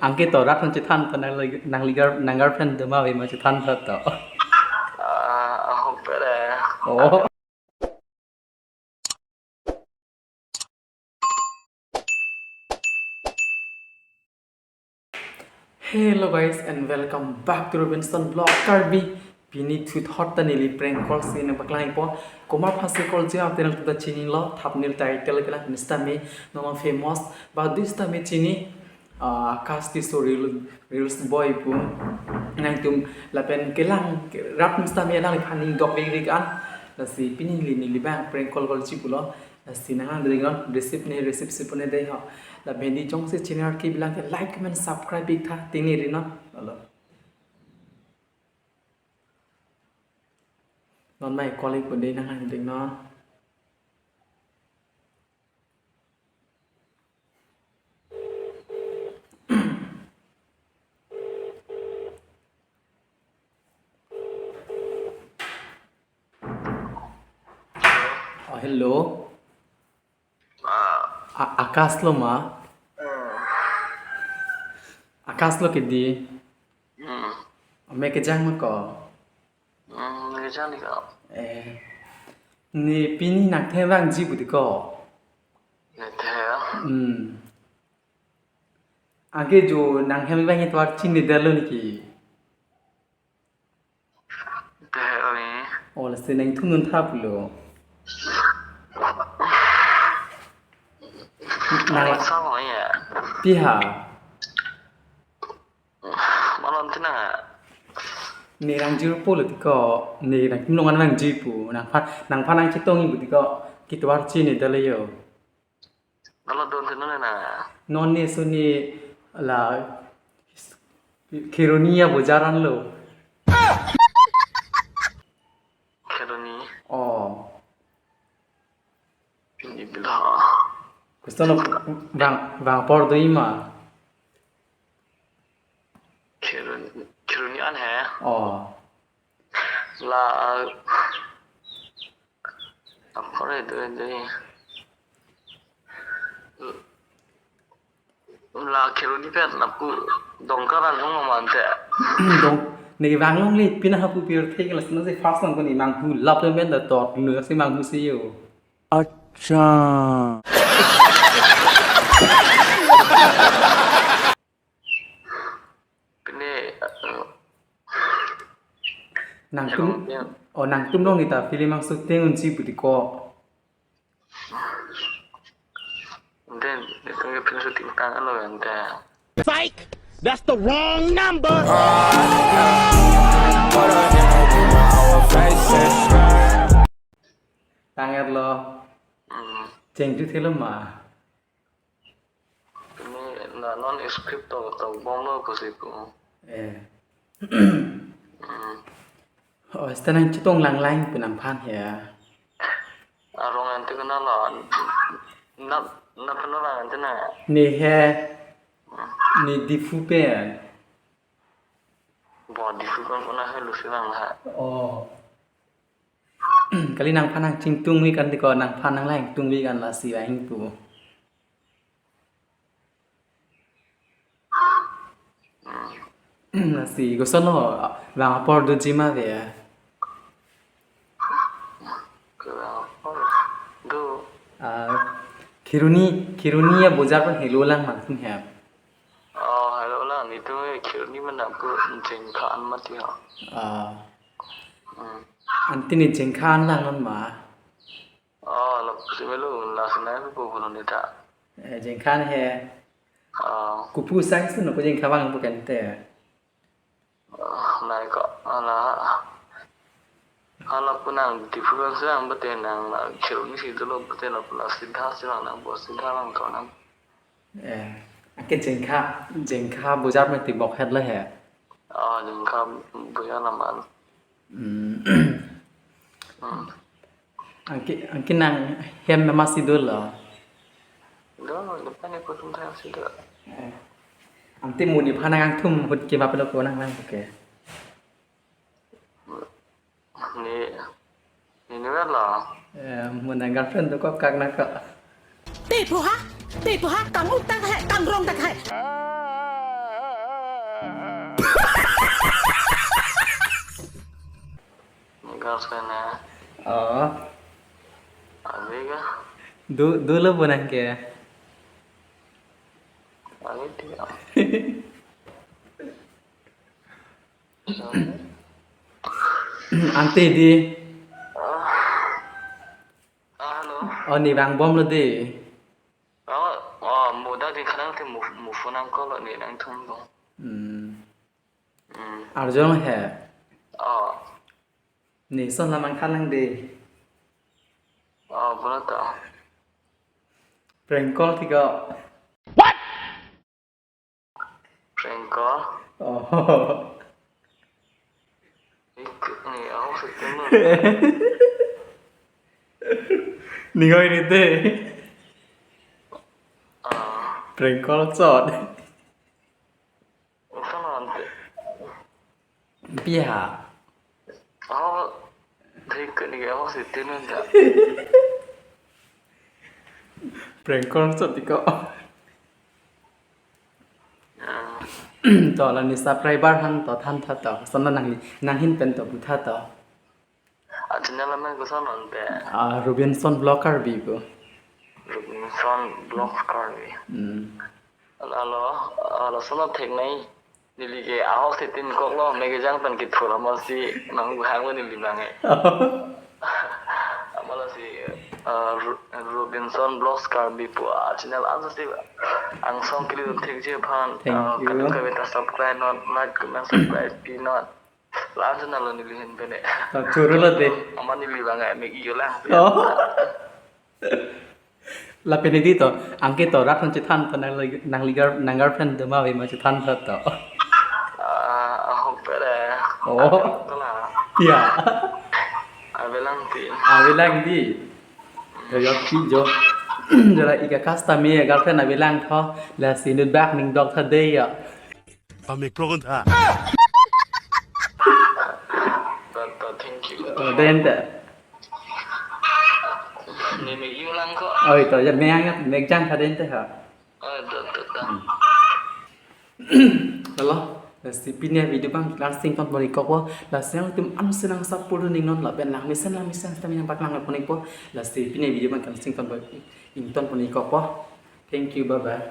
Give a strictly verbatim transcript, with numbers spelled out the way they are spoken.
Anke to rat hon chethan to nangli, nangli girl, nang girlfriend do ma ave ma chethan to to. Ah, ahok pere. Oh. Hello guys and welcome back to Robinson Vlog Karbi. Pini thuthot ta neli prank call si nangpaklangpo. Komat aphansi call ji ave nangtum ta chinilo, thumbnail title kelang sitame, non famous, ba do sitame chini, ah, Akash Tisso reel, reels boy pu. Nangtum lapen kelang rap sitame nangliphan ning dok rik rik an. Lasi pini neli neli abang prank call call ji pulo. Lasi nang ang dring non, receive ne receive si pune dei ho. Lapen di jongsi channel ke bilang ke like, comment, subscribe ik tha, ting ne ri non. Alo. Non mai call ik pun dei, nang ang dring non. Oh, hello. Ah. A-, Akash lo ma? Hmm. Akash lo ke dei? Hmm. Ame kejang ma ko? Hmm, kejang dei ko. Eh. Ne pini nangthe vangji pu dei ko? Nangthe ya? Hmm. Anke jo nanghem vang itovar chinine detlo niki? Te oni. Oh, lasi nangthum non tha pulo. Nang Nang sama ya. Pi ha? Malom tinang a. Ne nang jur pulo dei ko, ne nangtum nongan vangji pu, nangphan, nangphan nangchetongji pu dei ko, kitovar chinine detlo yo. Nalo don si non na. Non ne suni la Kheroni abojar anlo. Kheroni. Oh. Pini bila. Koson lo vang, vang apor doji ma? Kheroni, Kheroni an he. Oh. La, apor do do. La Kheroni pen lapu Dongka ran jong ma ante. Dong, ne vang longle pina hapu pirthe ke lasi nasi first nang ko ne manghu lap pen da tot nu si manghu si yo. Acha. Pine, eh, nangtum, Kheroni. Oh, nangtum long ita film ang shooting unji pu dei ko. Then, itu nge film shooting tang alo ante. Fake! That's the wrong number! Tang-et lo. Hmm. Chengju thelo ma? Pini la non script to, to bomlo pusi pu. Eh. Hmm. Oh, sita nangchetong lang lang pu nangphan he. Arong ante kena la. Na, na pano lang ante na. Ne he. Hmm. Ne Diphu pen. Bo Diphu pen puna he lusi lang ha. Oh. Kali nangphan nangchingtung ik an dei ko, nangphan nanglang tung ik an lasi vang pu. Lasi koson lo, vang apor doji ma ave? Ke vang apor do. Ah, Kheroni, Kheroni abojar pen helo lang ma nangtum he. Oh, helo lang, netum Kheroni mana pu Jengkha an mati ha. Ah. Hmm. Ante ne Jengkha an lang non ma? Oh, lapusi melo, lasi nai pu pulo ne ta. Eh, Jengkha an he. Oh. Kopu sang si no ko Jengkha vang pu kente. Oh, nai ko, ala. Ala pu nang Diphu pen sang bete nang la Kheroni si dolo bete la pu la sida si lang nang bo sida lang ko nang. Eh, anke Jengkha, Jengkha bojar mati bok het le he. Oh, Jengkha bojar naman. Hmm. Hmm. Anke, anke nanghem masi dolo. Do, depan ni kutum tha si do. Eh. Ante mo nephan nangtum ahut ke bapelo ko nanglang ke. Ne, ne ne la. Eh, mo nang girlfriend dokok kak nang ko. Te pho ha, te pho ha, kang uk ta hai, kang rong ta hai. Girlfriend na? Oh. Ave ke? Do, dolo po nang ke? Ave dia. Ante dei. Ah, hello. Oh, ne vangbomlo dei. Oh, oh, mo dak dei, khanang te mo, mo phone nang call lo, ne nangthum lo. Hmm. Hmm. Arjulong he. Oh. Ne son lam nangkhalang dei. Oh, bola ta. Prank call ti ko. Prank call? Oh. Ik, ne, ahok si tin lo. Ning oi ni dei. Ah. Prank call chot. Koson ante. Pi ha? Ahok, thik ke ne, ahok si tin lo ta. Prank call chot ti ko. Ah. To la ne subscriber han to than tha to. Koson lo nang, nanghin pen to pu tha to. A channel amen koson ante? Ah, Robinson Vlog Karbi pu. Robinson Vlog Karbi. Hmm. Alo, alo, lason thek nai. Neli ke ahok si tin kok lo, me kejang pen kithur amatsi nang buhang lo neli bang e. Amatsi, eh, Ro-, Robinson Vlogs Karbi pu a channel ansi angsong kili thekji aphan, Thank eh, you. Kadokave ta subscribe non, like, comment, subscribe pi non. La-an channel lo neli hin pen e. Ah, choro lo dei. Amat neli bang e, me iyo lang. Oh. Lapen dei to, angke to rat han chethan to nang, nangli girl, nang girlfriend do ma ave ma chethan tha to. Ah, ahok pere. Oh. Ahok to la. Ya. Avelang ti. Avelang dei. Yo, yo, pi jo. Jo la ik a custom me girlfriend avelang tho. Lasi inut bak ning dok tha dei ya. Pamik pro kon tha. To, to, thank you. To, dei ante. Ne me iyo lang ko. Oi, to, ya me ang ya, me jang tha dei ante ha. Oh, to, to, to. Hello. Lasi pini avideo abang langsing ton pon ik kok po. Lasi nanglitum ansi nang support ning non lapen nang mesen nang mesen sitame nangpaklang pon ik po. Lasi pini avideo abang langsing ton pon ik, ington pon ik kok po. Thank you, bye bye.